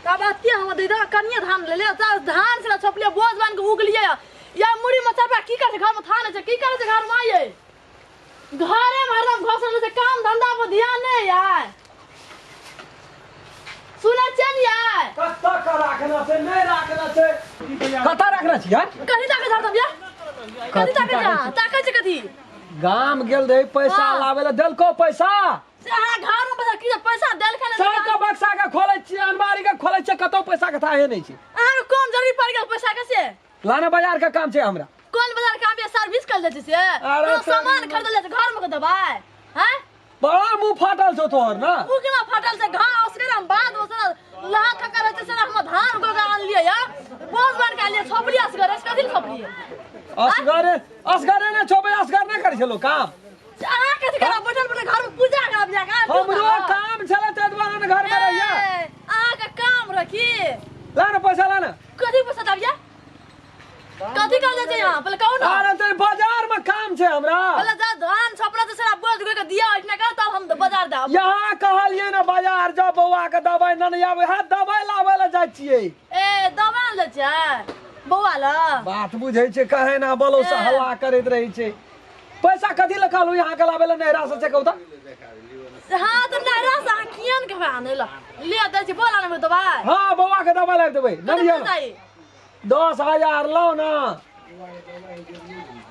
तब अते हम दे दे कनिए धान ले ले धान से छोपलिए बोझ बांध के उगलिए या मुड़ी में चपा की करे घर में थाने छै की करे छै घर में आइए घरे में हरदम घसल छै काम धंधा पर ध्यान नहीं यार सुनै छियै ने यार कतऽ के राखना छै नहि राखना छै कतऽ राखना छै यार कथी ताकै छै हरदम या कथी ताकै छै अहाँ? ताकै छै कथी गाम गेल रही पैसा हाँ। लाबै लए देलको पैसा से अहाँ घर में पैसा की पैसा देलखिन ने सबके बक्सा के खोलै छियै अलमारी के खोलै छियै कतौ पैसा के थाहे नहि छै अहाँके कोन जरूरी पड़ि गेल पैसा के से लाना बाजार के काम छै हमरा कोन बाजार के आबे सर्विस कर जाइ छै से अरे कोनो सामान खरीदल जाइ छै घर में के देबै हैं बड़ा मुंह फाटल छौ तोहर ना उ केना फाटल छै घाव उसके हम बाद उसके लहा खका रहै छै से हम धान गोगा आनलियै या बोझ बन के आनलियै छोपलियै असगर कथी लए छोपलियै असगरे असगरे ने छोपे असगर नहि करै छै लोक काम से अहाँ कथी करब बैठल बैठल घर में पूजा करब जाके हमरो काम छलै ताहि दुआरे ने घर में रहिया अहाँके काम रखी ला ना पैसा ला ना कथी पैसा दबिया कथी कर जाइ छै यहाँ पहिले कहू ना अरे तो बाजार में काम छै हमरा पहिले जा धान छपरा तऽ सारा बोझ गोइ के दिया ओहिठिना कर तब हम बाजार जाब यहाँ कहलियै ने बाजार जाओ बौआ के दवाइ नन आबै हा दवाइ लाबै लए जाइ छियै ए दवा लै छै बौआ ल बात बुझै छै कहे ना बोलो से ए। हल्ला करैत रहै छै पैसा कथी लए कहलहुँ यहाँ के लाबै लए नैहरा से छै कहू तऽ हाँ तऽ नहरा से अहाँ किया ने कहबै आनै लए ले दै छी बोला ने दवाइ हाँ बौआ के दवाइ लाबि देबै कते ननिया पैसा चाही 10,000 लाउ ना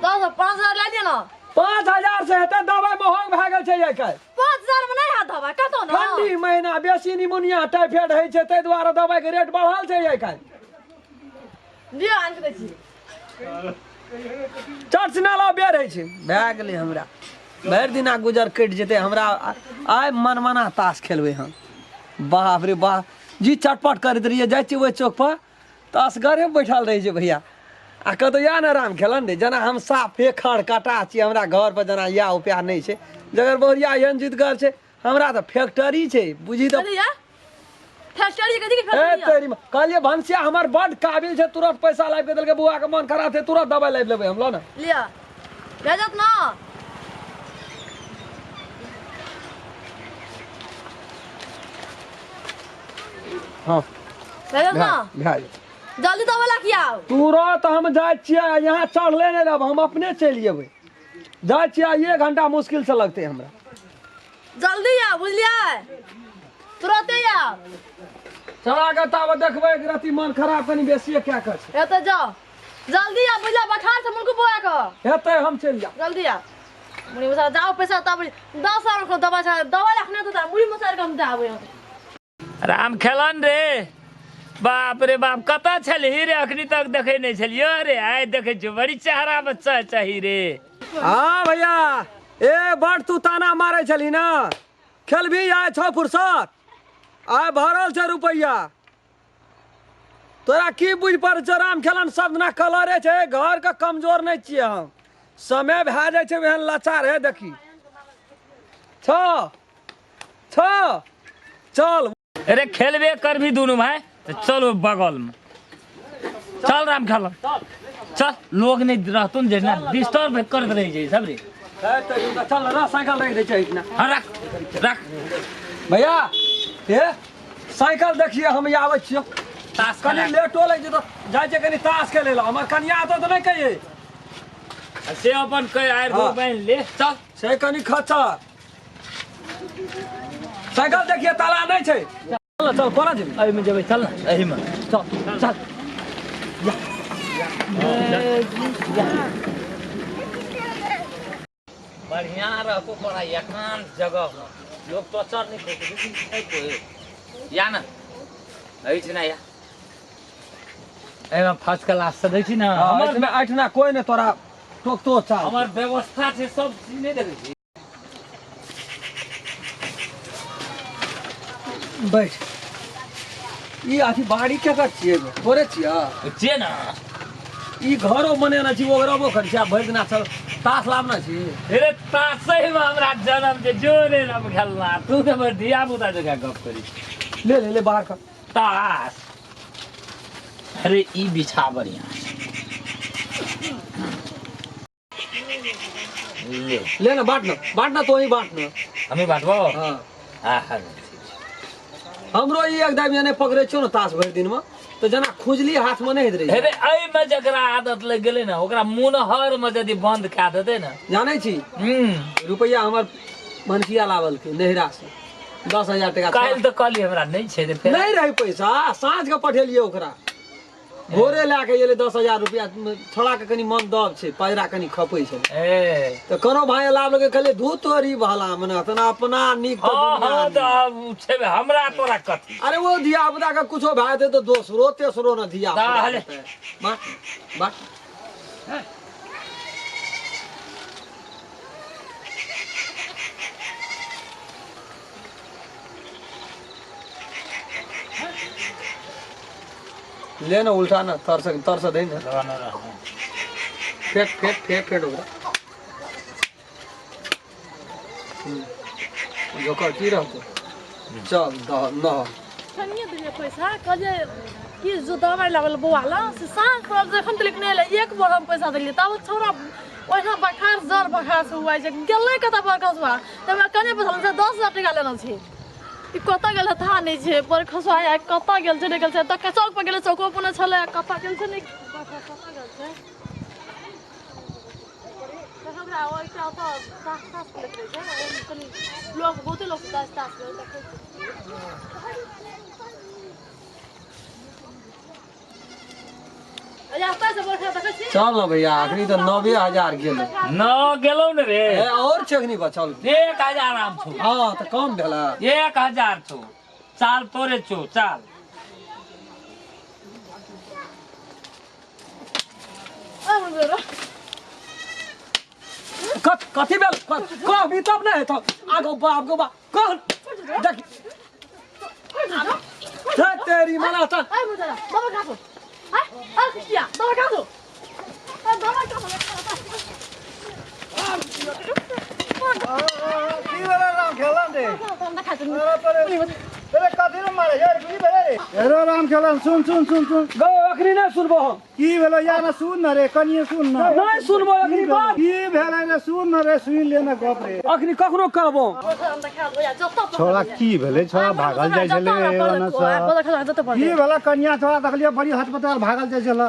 10 5,000 लए लिअ ना 5,000 से हेतै दवाइ महग भए गेल छै आइ काल्हि 5,000 में नहीं हाथ दवाइ कतौ ना ठंडी महीना बेसी निमोनिया टाइफाइड होइ छै ताहि दुआरे दवाइ के रेट बढ़ल छै आइ काल्हि दिअ आनि के दै छी चर्च नाला बेर होइ छै भए गेलै हमरा भरि दिना गुजर कटि जेतै हमरा आइ मनमना ताश खेलबै हम बाप रे बाप जी चटपट करैत रहियै जाइ छियै ओहि चौकपर तऽ असगरे बैठल रहै छै भैया आ कहतौ या ने राम खेलन रे जेना हम साफे खड़कटा छियै हमरा घरपर जेना इएह उपाय नहि छै जकर बहुरिया एहन जिदगर छै हमरा तऽ फैक्टरी छै बुझी तऽ कथी या फैक्ट्री कथी के ए फैक्ट्री तेरी माँ। कहलियै भनसिया हमर बड काबिल छै तुरंत पैसा लाबि के देलकै बौआ के मन खराब छै तुरंत दवाइ लाबि लेबै हम लो ने लिअ भेजत ना हाँ भेजत ना भए जेतै। जल्दी दवाइ ला के आउ तुरंत हम जाइ छियै यहाँ चढ़ले नहि रहब हम अपने चलि जेबै जाइ छियै एक घंटा मुश्किल से लगतै हमरा जल्दी आउ बुझलियै तुरते आउ चला के ताबे देखबै एक रति मन खराब कनी बेसिए कए के छै एतऽ जाओ जल्दी आउ बुझलियै बखार से मुल्क बोआ के हेतै हम चलि जायब जल्दी आउ मुड़ी मसाला जाओ पैसा तब 10,000 के दवा छै दवा रखने तो मुड़ी मसाला के हम दाबै राम खेलन रे बाप रे बाप कतऽ छलही रे अखनी तक देखै नहि छलियो रे आइ देखै छियौ बड़ी चेहरा बच्चा चाही रे हाँ भैया ए बड़ तू ताना मारै छली ना खेलबी आइ छौ फुर्सत आइ भरल छै रुपैआ तोरा की बुझि पड़ै छौ राम खेलन शब्द ना कलरे छै घर के कमजोर नहि छियै हम समय भए जाइ छै ओहन लाचार है देखी छौ छौ चल अरे खेलबे करबी दुनू भाई तऽ चल ओहि बगलमे चल राम खेलन चल लोग नहि रहतौ ने जेना डिस्टर्ब करैत रहै छै सब रे चल रह साइकिल रख दै छै एहिठिना हाँ रख रख भैया हे साइकिल देखिए हम आबै छियौ ताश कनि लेटो लागि जेतौ जाइ छै कनि ताश खेलै लए हमर कनिया एतौ तऽ नहि कहियै से अपन कहि आरि हाँ। बान्हि ले चल से कनि खच्चर साइकिल देखिए ताला नहि छै चल चल कोना जेबी एहिमे जेबै चल ने एहिमे चल चल बढ़िया रहतो तोरा एकांत जगह हो लोग टॉर्चर नहीं करतो बुझी छै कोई या ना एहि ना या एहिमे फर्स्ट क्लास से दै छी ना हमर एहिठिना एहिठिना कोइ नहि तोरा टोकतो चल हमर व्यवस्था छै सब चीज नहि देखै छी बैठ ई अथी बाड़ी केकर छियै गो? तोरे छियै छियै ना ई घरो बनेने छी ओगरबो करै छी आ भरि दिना चल ताश लाबने छी अरे तासे में हमरा जन्म जे जोरे हम खेलना तू तऽ हमर धिया पुता जकाँ गप करी ले ले ले बाहर कर ताश अरे ई बिछा बढ़िया ले ले ना बाँट न बाँट न तोही बाँट न हमी बाँटबो हाँ हाँ हाँ हमरो ई एकदम यानी पकड़े छौ ने ताश भरि दिनमे तऽ जेना खुजली हाथमे नहि होइत रहै हे रे एहिमे जकरा आदत लागि गेलै ने ओकरा मुनहरमे यदि बन्द कए देतै ने जानै छी रुपैआ हमर भनसिया लाबलकै नैहरासँ 10,000 टका काल्हि तऽ कहली हमरा नहि छै तऽ फेर नहि रहै पैसा साँझके पठेलियै ओकरा भोरे लए के एलै 10,000 रुपैआ छोड़ाके कनि मन दब छै पजरा कनि खपै छै ए तऽ कोनो भाय लाभ लगे कहलियै धू तोरी भला मने तना अपना नीक तऽ हँ दुनिया हँ नीक। तऽ आब छै हमरा तोरा कथी अरे वो धिया पुता के कुछो भए जेतै तऽ दोसरो तेसरो ने धिया पुता ताहले। हेतै। बाह बाह ले ना उल्टा ना तर से तर से दे ना फेंक फेंक फेंक फेंक ओकरा जोकर की रहतौ चल दह न कनिए देलियै पैसा कहलियै कि जो दबाइ लाबल बौआ लए से साँझ पड़ल जखन तक नहि एलै एक बोर हम पैसा देलियै तब छौड़ा ओहिना बखार जर बखार से हुआ छै गेलै कतऽ बरखसुआ तऽ हमरा कने पैसा लेने छै 10,000 टका लेने छै ई कतऽ गेल था नहि छै बरखसुआ आइ कतऽ गेल छै नहि गेल छै तऽ चौक पर गेलै चौको पर नहि छलै कतऽ गेल छै नहि कतऽ गेल छै हमरा ओहिटा ओतऽ तास तास खेलैत रहै छै ओहिमे कनि लोक बहुते लोक तास तास खेलैत देखै छै चल न भैया अखनी तऽ 9000 गेलै न गेलौ ने रे ए और छै अखनी बचल 1000 आम छौ हँ तऽ कम भेलै 1000 छौ चाल तोरे छौ चाल कथ कथी भेल कहबी तब ने हेतौ आगो बाप गो बाप कह देख हे तेरी मना त哎，不对了，爸爸看住，哎，哎，呀，爸爸看住，哎，爸爸看住， की भेलै राम खेलन रे看住， अरे कथी रे मारे यार की भेलै रे अरे राम खेलन सुन सुन सुन सुन गो अखनी नहि सुनबो हम की भेलै यार ना सुन न रे कनिए सुन न नहि सुनबो अखनी बात की भेलै रे सुन न रे सुन ले न गप रे अखनी कखनो कहबो छोड़ा की भेलै छोड़ा भागल जाइ छलै ओने से की भेलै कनिया छोड़ा देखलियै बड़ी हटपटाल भागल जाइ छलै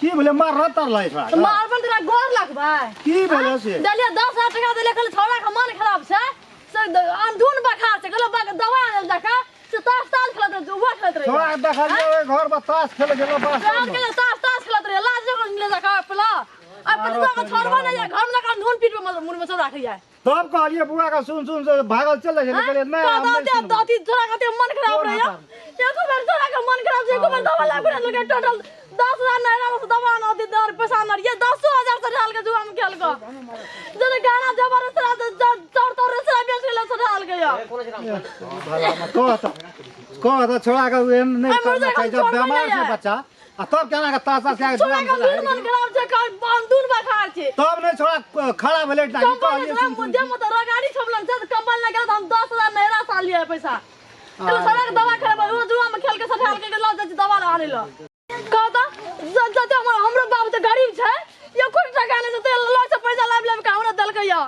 की भेलै मार तरलै छोड़ा के? मारबन तोरा गोर लगबै की भेलै से देलियै 10,000 टका देलियै कहलियै छौड़ा के मन खराब छै से अंधुन बखार छै कहलियै दवा आनल जाके से ताश ताश खेलैत रहै उहो खेलैत रहै छोड़ा के देखलियै ओहि घर पर ताश खेलै छलै रात बास के ताश ताश खेलैत रहै लाज जकर मिले जाके पला आ पतिवा के छोड़बा नहि जाइ घर में जाके अंधुन पीट में मुड़ में सब राखै तब कहलियै बुआ के सुन सुन से भागल चल जाइ छलै कहलियै नहि हम नहि सुनबै। अथी छोड़ा के मन खराब रहै एको बेर छोड़ा के मन खराब छै एको बेर दवा लाबि के देलकै टोटल 10,000 नहिरा से दवा न दे दर पैसा न ये 10,000 से ढाल के जुआ में खेल के जब गाना जबर से चढ़ तर से बेच गेल से ढाल के या कह तऽ कह तऽ छोड़ा के एहन नहि अरे करना मुर्दा चाही जब छोड़बै बेमार नहि छै बच्चा आ तब केना के ताश ताश के छोड़ा जुआ के में दूर मन खराब छै कर बंदून बखार छै तब नहि छोड़ा खड़ा भेलै तऽ कंबल कहलियै सुन सुन मुद्दे में तो रगाड़ी छपलन छै कंबल ना गेल तऽ हम 10,000 नहिरा साल लिए पैसा चलो सड़क दवा खेलबै ओ जुआ में खेल के सठाल के लऽ जाइ छी दवा आनै लऽ कह तऽ जते हमर हमरो बाप तऽ गरीब छै एको टका नहि छै तेल लग से पैसा लाबि लाबि के हमरा देलकै यऽ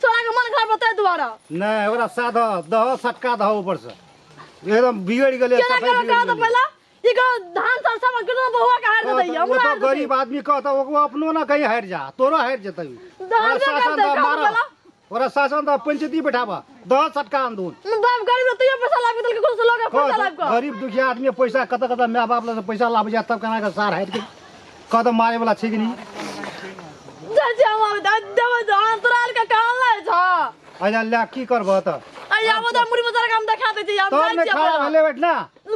छोड़ा के मन खराब ताहि दुआरे नहि ओकरा साध दह सटका दह ऊपर से एकदम बिगड़ि गेलै केना सफाइ करो बिगड़ि कह तऽ गेलै। पहिला ई कह धान सब सब केना बौआ के हारि देतै ओ हमरा तऽ हारि देतै गरीब आदमी कहता ओकरो अपनो ना कहीं हारि जा तोरो हारि जेतै धान ओकरा के शासन करतै दह कह मारह पहिला ओकरा शासन दह पंचायती बैठाबह दह सटका अंदून बाप गरीब रहतै पैसा लाबि देलकै कोनो से लोग पैसा लाबि कऽ गरीब दुखिया आदमी पैसा कतऽ कतऽ माय बाप लग पैसा लाबै छै तब केना के सार हारि के कतऽ मारे वाला छै कि नहीं जाइ छी हम आबै देबै धान तोरा आर के कहाँ लै छ अच्छा ले की करबह तऽ आ आबो तऽ मुड़ी मचार के हम देखा दै छी आब तब जाइ ने छी खड़ा भेलै बैठ ना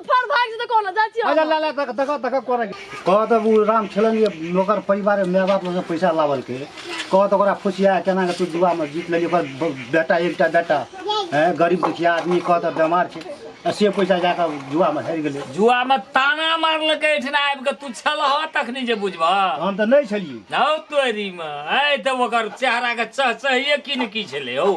फर भाग जेतै कोना जाइ छी अच्छा ले ले देख देख देख कोना कह तऽ ओ राम छलन ये ओकर परिवार माय बाप लग पैसा लावलके कह तऽ ओकरा फुसिया केना के तू जुआमे जीत लेली ओकर बेटा एकटा बेटा हैं गरीब दुखिया आदमी कह तऽ बेमार छै आ से पैसा जाकऽ जुआमे हारि गेलै जुआमे ताना मारलकै एहिठिना आबि कऽ तू छलह तखनी जे बुझबह हम तऽ नहि छलियै हौ तोरीमे आइ तऽ ओकर चेहराके चहचहिए की ने की छलै हौ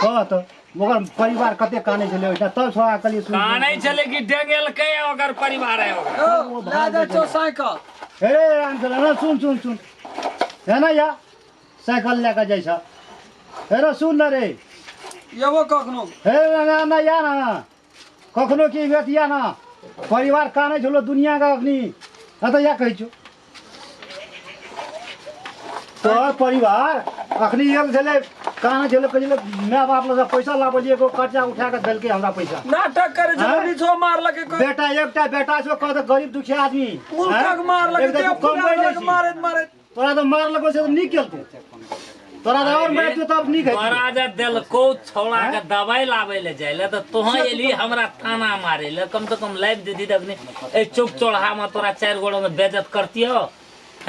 कह तऽ ओकर परिवार कते कानै छलै ओहिठाम तब छोड़ा कहलियै सुन कानै छलै कि डेंगेलकै ओकर परिवार है ओकरा लए जाइ छौ साइकिल हे राम छलै ना सुन सुन सुन हे ना या साइकिल लए कऽ जाइ छ हे रे सुन न रे एबो कखनो हे ना ना या ना कखनो की बेत या ना परिवार कानै छलो दुनिया के अखनी हँ तऽ या कहै छौ तोहर परिवार अखनी एक छलै कानै छलै कहै छलै माय बाप लग पैसा लाबलियै एगो कर्जा उठा कऽ देलकै हमरा पैसा नाटक करे छै हाँ? नीचो मारलक बेटा एकटा बेटा छौ कहत गरीब दुखिया आदमी मुल्कक मारलक एक तऽ तू कमबै नहि छी। मारैत मारैत तोरा तऽ मारलको से तऽ नीक केलको तोरा तऽ और मारतो तब नीक हेतौ तोरा जे देलको छौड़ा के दवाई लाबै ले जाय ले तऽ तोह एली हमरा ताना मारे ले कम से कम लाइब दीदी तखनी ए चौक चौराहा में तोरा चारि गोड़ो में बेजत करतियो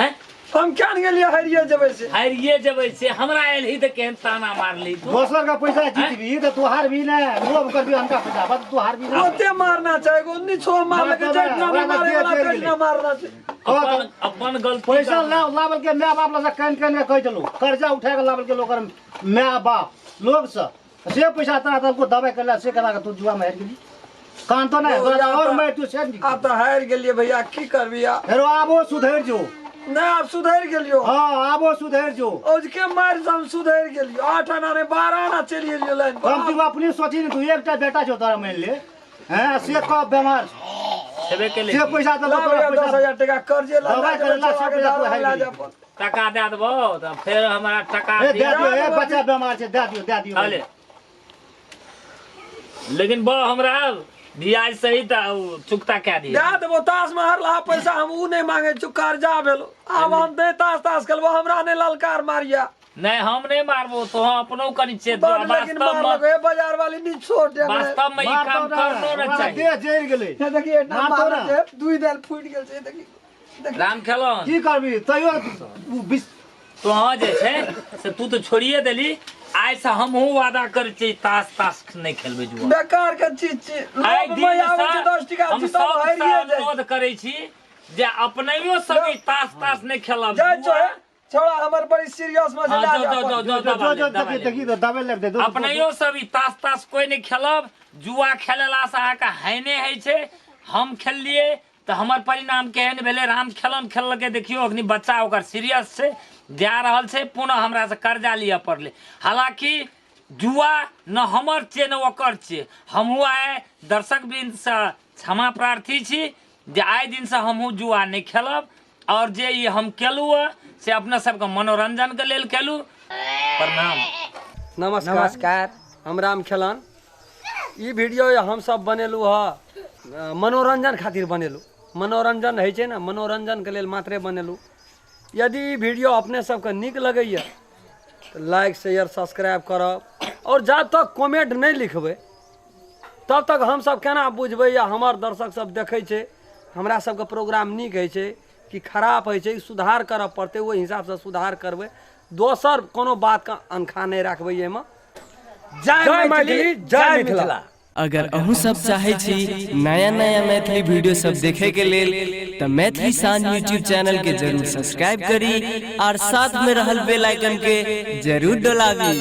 हैं हम क्या गेलियै हारिये जेबै से हारिये जेबै से हमरा एलही तऽ केहन ताना मारली तू दोसर का पैसा जीतबी तऽ तू हारबी ने लोभ करबी अनका पैसा बस तू हारबी ने ओते मारना चाही एगो नीचो मारलक मारतौ जटना ने, नहि मारे ओकरा वाला देह तटना मारना छै अपन अपन गलती पैसा लावल के माय बाप लग कान कान के कहि देलू कर्जा उठा के लावल के लोग माय बाप लोग से से पैसा तोरा देलको दवाई करला से केना के तू जुआ में हारि गेली कान तो नहीं तोरा और मार तू से नहीं आब तऽ हारि गेलियै भैया की करबी आब फेरो आबो सुधरि जो नहि आब सुधरि गेलियो हाँ आबो सुधरि जो औजके मारि से हम सुधरि गेलियो 8 आना नहि 12 आना चलि गेलियो लाइन पर कम तू अपने सोची ने तू एकटा बेटा छौ तोरा मान ले हैं से कब बेमार छौ छेबे केले से पैसा देलको ला तोरा भैया दस पैसा हजार टका कर्जे ला दवाई जा करेला से पैसा तू हारि ला गेली। जा अपन। टका दए देबो तऽ फेर हमरा टका ए दे दिअ दियो ए बच्चा बेमार छै दे दियो दे दियो अले लेकिन बा हमरा ब्याज सहित आ उ चुकता कए दिअ दए देबो ताश में हरला पैसा हम ऊ नहि मांगे छियौ कर्जा भेलो आब हम नहि ताश ताश खेलबो हमरा नहि ललकार मारिया नहीं हम नहीं मारबो तो हम अपनो कनी चेत बड लेकिन वास्तव मारलक में हे बाजार वाली नी छोट है वास्तव में ई काम करनो न चाहिए देह जरि गेलै हे देखी एना मारतौ मारल ना। छै दुई दाल फूटि गेल छै देखी देखी राम खेलन की करबी तैयो उ बीस तोहाँ जे छै से तू तो छोड़िए देली आइ से हमहूँ वादा करै छी ताश ताश नहि खेलबै जुआ बेकार के चीज छी आइ लोभ दिन में आबै छै से 10 टका हम छी तब सबसँ हारिए जाइ अनुरोध करै छी जे अपनैयो सब ई ताश ताश नहि खेलब जाइ छौ जुआ हे छोड़ा हमर बड़ी सीरियस में हाँ, ला जाओ, जाओ, जाओ, जो दबा जो ले, दबा देखी ले। देखी दबे लग दे दो अपनैयो सब ई ताश ताश कोई नहि खेलब जुआ खेलेला से अहाँके हानि होइ छै हम खेललियै तऽ हमर परिणाम केहन भेलै राम खेलन खेललकै देखियौ अखनी बच्चा ओकर सीरियस छै जा रहल छै पुनः हमरा से कर्जा लिअ पड़लै हालाँकि जुआ न हमर छियै न ओकर छियै हमहूँ आइ दर्शक वृन्दसँ क्षमा प्रार्थी छी जे आइ दिनसँ हमहूँ जुआ नहि खेलब आओर जे ई हम केलहुँ हँ से अपना सबके मनोरंजनके लेल केलहुँ प्रणाम नमस्कार नमस्कार हम राम खेलन ई वीडियो हमसब बनेलहुँ हँ मनोरंजन खातिर बनेलहुँ मनोरंजन होइ छै ने मनोरंजनके लेल मात्रे बनेलहुँ यदि ई वीडियो अपने सबके नीक लगैए तऽ लाइक शेयर सब्सक्राइब करब आओर जा तक कमेंट नहि लिखबै तब तक हमसब केना बुझबै या हमर दर्शक सब देखै छै हमरा सबके प्रोग्राम नीक होइ छै कि खराब होइ छै सुधार करऽ पड़तै ओहि हिसाबसँ सुधार करबै दोसर कोनो बातके अनखा नहि राखबै एहिमे जय मैथिली जय मिथिला अगर अहूँ सब चाहै छी नया नया मैथिली वीडियो सब देखे के लेल तऽ मैथिली शान यूट्यूब चैनल के जरूर सब्सक्राइब करी और साथ में रहल बेल आइकन के जरूर डोलाबी।